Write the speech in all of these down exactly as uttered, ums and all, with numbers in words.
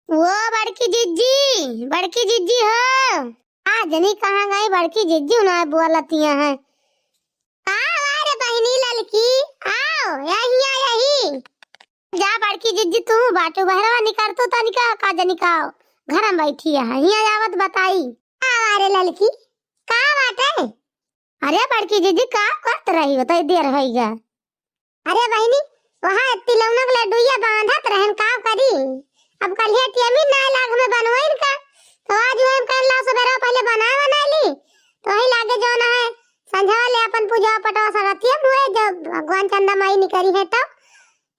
वो बड़की जिज्जी, बड़की जिज्जी हो। आ जनी कहाँ गई बड़की जिज्जी, उन्हें बोलतिया है। का वा रे बहिनी ललकी, आओ, यही, यही। जा बड़की जिज्जी, तू बाटू बहरवा निकल तू तनिका, का जनी का घर में बैठी है, हियाँ आवत बताई। का वा रे ललकी, का बाटे? अरे बड़की जिज्जी, का करत रही हो, तई देर होइगा। अरे बहिनी, वहाँ तिलौना के लड्डुइया बांधत रहन, का करी? अब कल्हिया टेमी ना लाग में बनवाइन का, तो आज वही हम कहन ला सबेरा पहले बना बना ली, तो वही लागे जौन है संझवा ले अपन पूजा पटवा सरतिया हुए, जब भगवान चंदा माई निकरी है तब,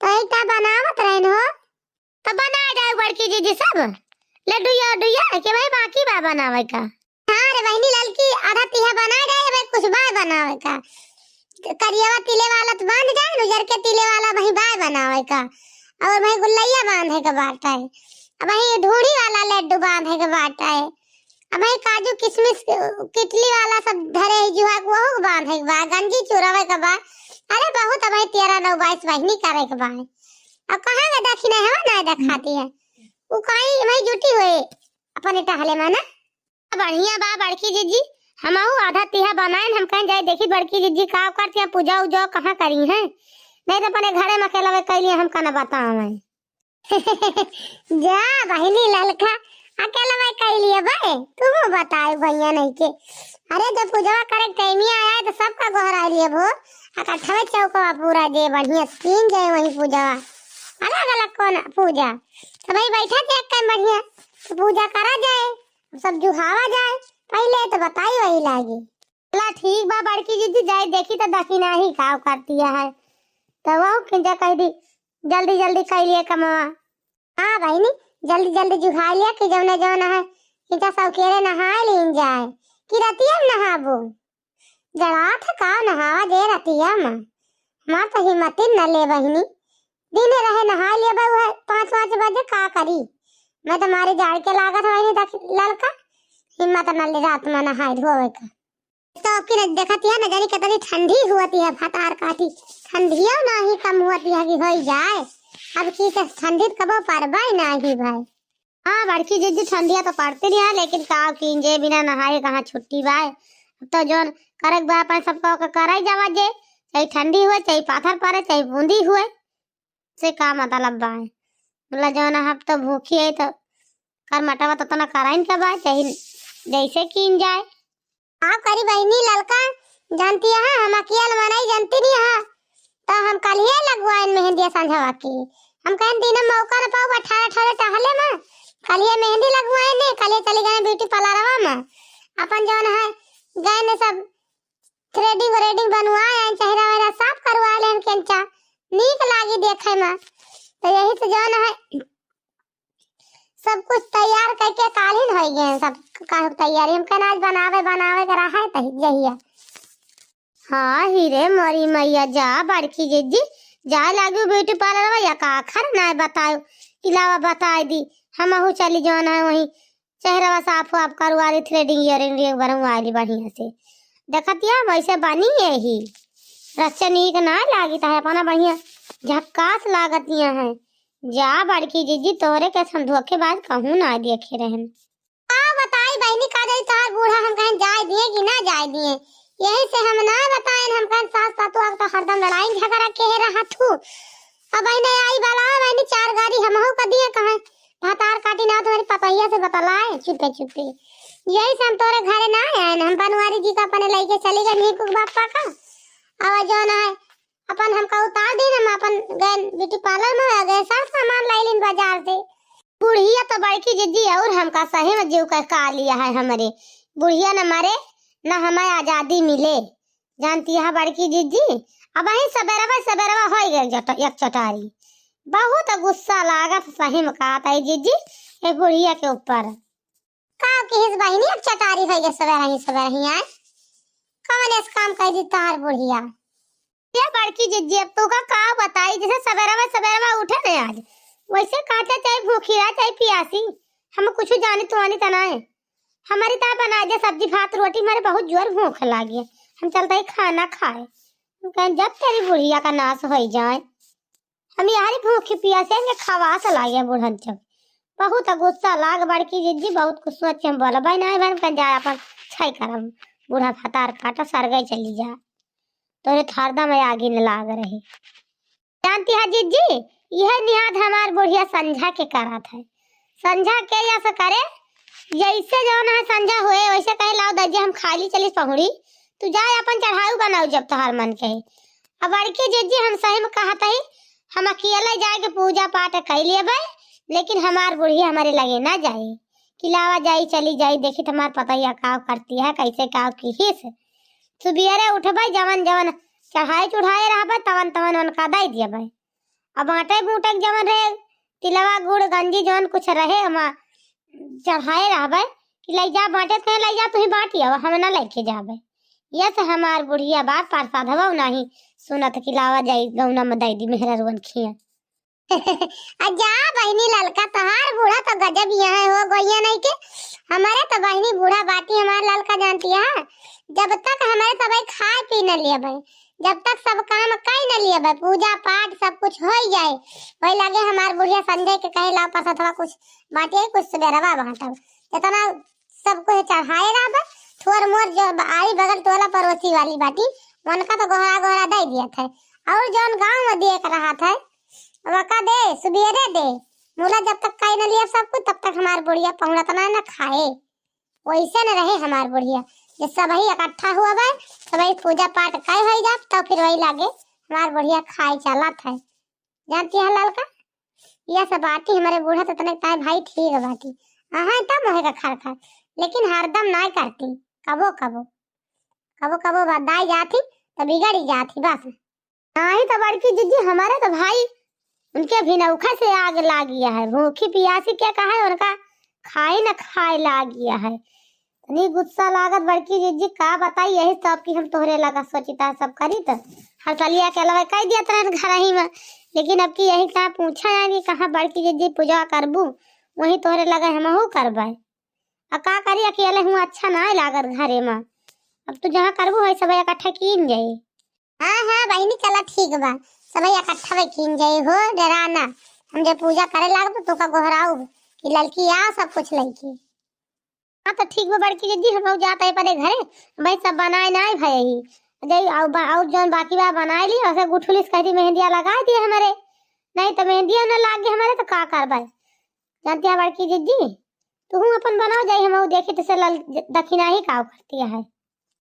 तो एक टा बनावत रहन हो। तो बना जाए बड़की जिज्जी सब लड्डुइया उड्डुइया के भाई बाकी बा बनावे का। हाँ रे बहिनी ललकी, आधा तिहा बना जाए, भाई कुछ बाय बनावे का। करियावा तिले वाला तो बांध जाए, उजर के तिले वाला भाई बाय बनावे का। और भाई गुल्लैया बांधे के बाटे, अब भाई ढूढ़ी वाला लड्डू बांधे के बाटे, अब भाई काजू किशमिश किटली वाला सब धरे है जुहा के, वहू के बांधे के बा, गंजी चुरावे के बा। अरे बहुत अब भाई तेरह नौ बाईस बहिनी करे के बा। अब कहाँ के दखिना है, ना देखाती है। उ कहीं भाई जुटी हुए अपने टहले में ना। बढ़िया बा बड़की जिज्जी, हमहू आधा तिहा बनाएन, हम कहें जाए देखी बड़की जिज्जी का करती है, पूजा उजा कहाँ करी है, नहीं तो अपने घरे में अकेला वे कैली हमका न बतावे। जा बहिनी ललका, अकेला वे कैली है भाई, तू बताए भैया नहीं के। अरे जब पूजवा करे के टाइमिया आया है तो सबका गोहरा लिए भो, इकट्ठा चौकवा पूरा जे बढ़िया सीन जाए वही पूजवा, अलग अलग कौन पूजा, तो भाई बैठा जाए कहीं बढ़िया, तो पूजा करा जाए। सब जुहावा जाए, पहिले तो बताई वही लागी। चला ठीक बा बड़की जिज्जी, जाई देखी तो दखिना ही का करती है। तो वो किंचा कह दी, जल्दी जल्दी कर लिए कमवा। हाँ बहिनी, जल्दी जल्दी जुहा लिया कि जौने जौन है, किंचा सौकेरे नहाए लीन जाए, कि रतिया में नहाबो। जड़ात है का नहावा जे रतिया में, हमार तो हिम्मत ही न ले बहिनी। दिन रहे नहाए लेबे उहे पाँच पाँच बजे का करी। मैं तो मारे जाड़ के लागत है बहिनी, देख ललका हिम्मत न ले रात में नहाए धोवे का। तो अब की न देखत है न जानी कितनी ठंडी हुअती है, भतार काटी ठंडियो नाही कम हुअती है कि होई जाए। अब की तो ठंडी कबो परबे नाही भाई। हाँ बड़की जिज्जी, ठंडिया तो पड़ती नहीं है, लेकिन का कीन जे, बिना नहाए कहाँ छुट्टी बाय। अब तो जौन करक बा अपन सबका ओके कराई जावा जे, चाहे ठंडी हुए, चाहे पाथर पड़े, चाहे बूंदी हुए, से का मतलब बाय। बोला जौन अब तो भूखी है तो कर मटावा तो तना कराइन के बाय, चाहे जैसे कीन जाए। का करी बहिनी ललका, जानती है हम अकियल मनई जानती नहीं है, तो हम कलिए लगवाइन मेहंदिया संझवा की। हम कहन दिन मौका न पाऊ, अठारह अठारह टहले में कलिए मेहंदी लगवाइन ने, कलिए चली गए ब्यूटी पार्लरवा में, अपन जौन है गए ने सब थ्रेडिंग व्रेडिंग बनवाए, चेहरा वेहरा साफ करवा लेन केंचा, नीक लागी देखे में। तो यही से जौन है सब कुछ तैयार करके कालीन हो गए सब, का तैयारी हम कहना आज बनावे बनावे के रहा है तही जहिया। हाँ ही रे मोरी मैया, जा बड़की जिज्जी, जा लागू ब्यूटी पार्लर या का आखर ना बतायो, इलावा बताई दी, हमहू चली जौन है वहीं चेहरा साफ वाफ करवा ली, थ्रेडिंग इयरिंग एक बार बनवा ली बढ़िया से। देखतिया वैसे बनी यही रस्से नीक ना लागी, तो है अपना बढ़िया झक्कास लागतिया है। जा बड़की जिज्जी, तोहरे के हम धोखेबाज कहूँ ना देखे रहन। का बताई बहिनी, का जाई तोहार बूढ़ा हम कहें जाए दिए कि ना जाए दिए, यही से हम ना बताएन। हम कहें सास सातु अब तो हरदम लड़ाई झगड़ा के रहा थू। अब बहिनी आई बला बहिनी चार गाड़ी हमहू का दिए कहें भतार काटी ना तुम्हारी पतैया से बतलाए चुपे चुपे। यही से हम तोरे घरे ना आए, हम बनवारी जी का अपने लेके चली गए नीकू के बापा का। अब जौन है अपन हमका उतार दी, हम अपन गए ब्यूटी पार्लर में आ गए, सब सामान लाई लीन बाजार से। बुढ़िया तो बड़की जिज्जी और हमका सही में जीव का का लिया है हमरे। बुढ़िया न मरे, न हमें आजादी मिले। जानती है बड़की जिज्जी, अब वही सबेरवा सबेरवा हो गए जट-, एक चटारी। बहुत गुस्सा लागत सही में कहत है जिज्जी, ये बुढ़िया के ऊपर। का किहिस बहिनी, अब चटारी हो गए सबेरही सबेरही आए। कवन ऐस काम कर दी तार बुढ़िया? ये बड़की जिज्जी, अब तू का, का बताई, जैसे सबेरवा सबेरवा उठे न आज, वैसे कहते चाहे भूखी रहा चाहे पियासी, हम कुछ जानी तुआनी तनाए। हमारी ता बना दे सब्जी भात रोटी, हमारे बहुत जोर भूख लागी है, हम चलते ही खाना खाए। हम कहें जब तेरी बुढ़िया का नाश हो जाए, हम यारी भूखी पियासे में खवास लागे बुढ़न जब। बहुत गुस्सा लाग बड़की जिज्जी, बहुत गुस्सा। अच्छे हम बोला भाई, नहीं भाई, हम कहीं जाए अपन छाई करम, बूढ़ा फतार काटा सरगई चली जा, तोरे तो हरदम आगी न लाग रही। जानती है जिज्जी, यह नियाद हमार बुढ़िया संझा के करत है। संझा के या से करे, जैसे जौन है संझा हुए, वैसे कहे, "लाओ दज्जे, हम खाली चली पहुड़ी, तू जाए अपन चढ़ाऊ बनाऊ जब तोहार मन कहे।" अब बड़की जिज्जी, हम सही में कहत ही, हम अकेले जाए के पूजा पाठ कर लेबे, लेकिन हमार बुढ़िया हमारे लगे ना जाए कि लावा जाई, चली जाई, देखी तुम्हार पतैया का करती है, कैसे का किहिस। सुबियरे उठबे, जवन जवन चढ़ाए चढ़ाए रहबे, तवन तवन उनका दे दियबे। अब बाँटे बूटे के जवन रहे, तिलवा गुड़ गंजी जवन कुछ रहे, हम चढ़ाए रहबे कि लई जा बाँटे, कहे लई जा, तू ही बाँटी आवा, हम ना लेके जाबे। ये से हमार बुढ़िया बात प्रसाद हवा नहीं सुनत कि लावा जाई गौना में दे दी मेहरा रुअन खिया। आ जा बहिनी, ललका तोहार बूढ़ा तो गजब यहाँ हो गइया नहीं के। हमारे तो बहिनी बूढ़ा बाटी हमार ललका जानती है, जब तक हमारे सबई खाए पी न लेबे, जब तक सब काम कई न लेबे, पूजा पाठ सब कुछ हो ही जाए, वही लगे हमार बुढ़िया संझा के कहे, "लाओ परसा थोड़ा कुछ बाँटे, कुछ सुबेरवा बाँटब।" जितना सब कुछ चढ़ाए रहबे, थोर मोर जो ब-, आड़ी बगल टोला पड़ोसी वाली बाटी, उनका तो गोहरा गोहरा दे दिया था। और जौन गाँव में दिए के रहा था, वका दे, सुबेरे दे, मुला जब तक कई न लिया सब कुछ, तब तक हमार बुढ़िया पहुँचत ना, ना खाए। वैसे न रहे हमार बुढ़िया, जे सबही इकट्ठा हुआ बा, सबही पूजा पाठ कई होई जात, तब फिर वही लागे हमार बुढ़िया खाए चलत है। जानती है ललका, यह सब बाटी हमारे बूढ़ा तो तनिक ताए भाई ठीक बाटी, अहाँ तब मोहे का खर खर, लेकिन हरदम नाय करती, कबो कबो, कबो कबो बदाई जाती तो बिगड़ी जाती बस। नाही तो बड़की जिज्जी, हमारे तो भाई उनके भिनौखा से आग लाग गया है, भूखी पियासी क्या कहा है, उनका खाए न खाए लाग गया है। इतनी गुस्सा लागत बड़की जिज्जी, का बताई, यही सब कि हम तोहरे लगा सोचिता सब करी तो हर सलिया के अलावा कह दिया तरह घर ही में, लेकिन अब की यही कहाँ पूछा जाए कि कहाँ बड़की जिज्जी पूजा करबू, वही तोहरे लगा हमहू करबे। आ का करी, अकेले हूँ अच्छा ना लागत घरे में। अब तू जहाँ करबू है सब इकट्ठा कीन जाए। हाँ, हाँ, बहिनी, चला, ठीक बा, सबही इकट्ठा में कीन जाई हो, डरा ना। हम जब पूजा करे लागब, तो तोका गोहराउब कि ललकी आ, सब कुछ लइके। हाँ, तो ठीक बा, बड़की जिज्जी, हम लोग जात है परे घरे, भाई, सब बनाए ना आए भाई, जाई, आउ बा-, आउ जौन बाकी बा, बनाए ली, ऐसे गुठुली से कह दी, मेहंदिया लगा दिए हमारे, नहीं तो मेहंदिया न लागे हमारे, तो का करबे? जानती है बड़की जिज्जी, तू अपन बनाओ, जाई, हम लोग देखी, तो से लल-, दखिना ही का करती है।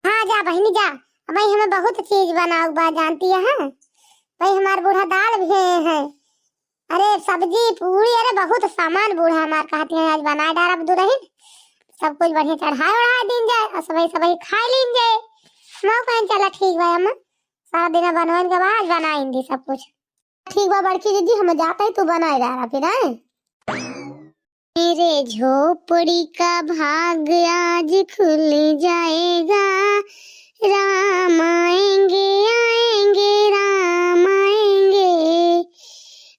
हाँ, जा बहिनी जा, अब भाई हमें बहुत चीज बनाऊ बा, जानती है, हाँ? भाई हमार बूढ़ा दाल भी है, अरे सब्जी, पूरी, अरे बहुत सामान बूढ़ा हमार कहती है, आज बनाए डारब दुलहिन, सब कुछ बढ़िया चढ़ाए उढ़ाए दीन जाए और सबही सबही खाए लीन जाए। हम कहें चला ठीक बा अम्मा, सारा दिन बनवन के बाद बनाइन दी सब कुछ। ठीक बा बड़की जिज्जी, हम जाते हैं, तू बनाए डारा फिर, हैं? मेरे झोपड़ी का भाग आज खुल जाएगा, राम आएंगे, आएंगे, राम आएंगे,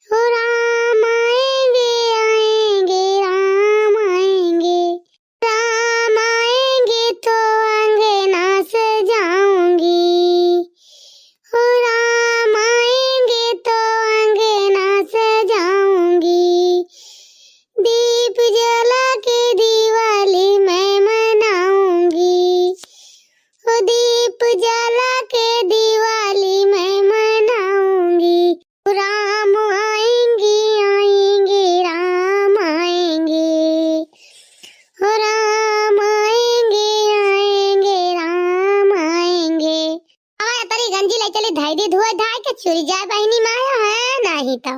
ओ राम आएंगे, आएंगे, राम आएंगे, राम आएंगे तो अंगना सजाऊंगी, ओ राम आएंगे तो अंगना सजाऊंगी, दीप जला के दिवाली मैं मनाऊंगी, ओ दीप जला के दिवाली मैं मनाऊंगी। राम आएंगे, आएंगे, राम आएंगे, ओ राम आएंगे, आएंगे, राम आएंगे। आवा, तरी गंजी ले चली, धाई दी, धोए धाई के चुरी जाए बहिनी माया है, नहीं तो,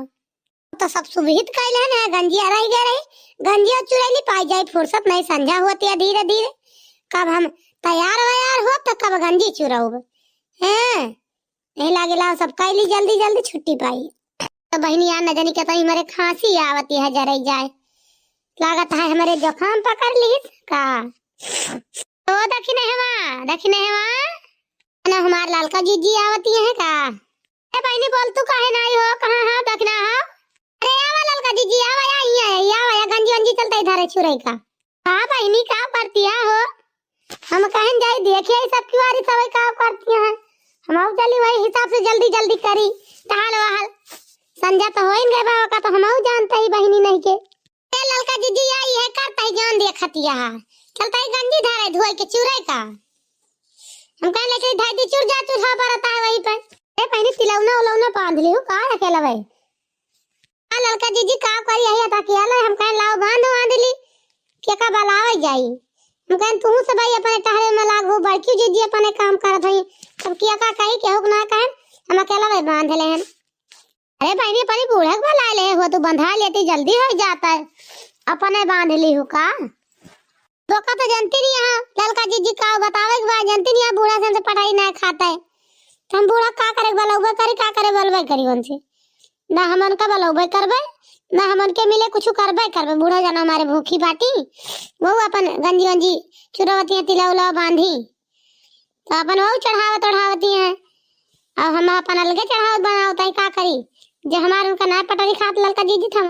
तो सब सुभित कैले है ना, गंजिया रह गए रही, गंजिया चुरैली पाई जाए, फुर्सत नहीं, संझा होती है धीरे धीरे, कब हम तैयार वैयार हो तो कब गंजी चुरौब, हैं? नहीं लागे लाओ, सब कैली जल्दी जल्दी छुट्टी पाई। तो बहिनी यार, न जानी क्या तो हमारे खांसी आवती है, जरे जाए, लागत है हमारे जुकाम पकड़ ली का। तो दखिनहवा, दखिनहवा, ना हमार ललका जिज्जी आवती है का? ए बहिनी, बोल तू काहे ना आई हो, कहाँ है, दखिना हो? अरे आवा ललका जिज्जी, आवा, या, या, या, आवा, या गंजी वंजी चलता इधर है छुरई का। हाँ बहिनी, का करती है हो? हम कहें जाई देखिए सब किवारी सब का करती हैं। हम आऊ चली वही हिसाब से जल्दी जल्दी करी, टहल वहल। संझा तो होइन गए बा, का तो हम आऊ जानते ही बहिनी नहीं के। ए ललका जीजी, या इहे करता ही, जान दिया खतिया है। चलता ही गंजी धरे धोए के चूरे का। हम कहें, लेकिन धाई दी चूर जा, चूल्हा बरता है वहीं पर। ए बहिनी, तिलौना उलौना बांध ली हो का अकेला भाई? हाँ ललका जीजी, का करी, यही अता किया ले। हम कहें, लाओ बांध बांध ली, के का बलावे जाई। हम कहें, तू सब भाई अपने टहरे में लाग हो, बड़की जीजी अपने काम करत हई, सब किया का कही, केहू के ना कहें, हम अकेला भाई बांध ले हैं। अरे बहिनी, अपनी बूढ़ा के बला ले हो, तू बंधा लेती, जल्दी हो जाता है, अपने बांध ली हो का। बोका तो जनती नहीं है, ललका जीजी का बतावे के बाद जनती नहीं है, बूढ़ा से हमसे पटाई ना खाता है। तो हम बूढ़ा का करे, बलौबे करी, का करे, बलबे करी उनसे। ना हम उनका बलौबे करबे, ना हम उनके मिले कुछ करबे करबे। बूढ़ा जाना हमारे भूखी बाटी, वो अपन गंजी वंजी चुरवती है, तिला उला बांधी, तो अपन वो चढ़ावत ओढ़ावती है। अब हम अपन अलगे चढ़ावत बनावत है, का करी, जे हमारे उनका ना पटरी खात ललका जीजी था।